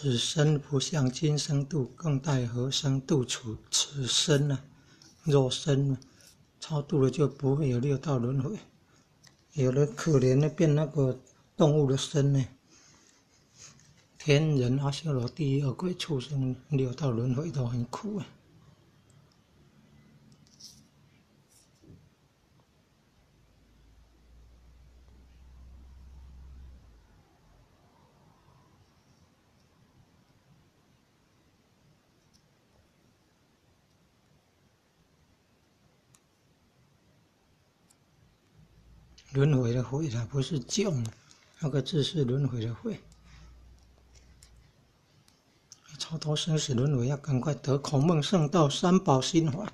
此身不向今生度，更待何生度此此身呢？肉身呢？超度了就不會有六道輪迴。有的可憐的變那個動物的身呢？天人、阿修羅、地獄、餓鬼、畜生，六道輪迴都很苦啊。輪迴的迴啦，不是囧，那個字是輪迴的迴。超脫生死輪迴，要趕快得孔孟聖道三寶心法。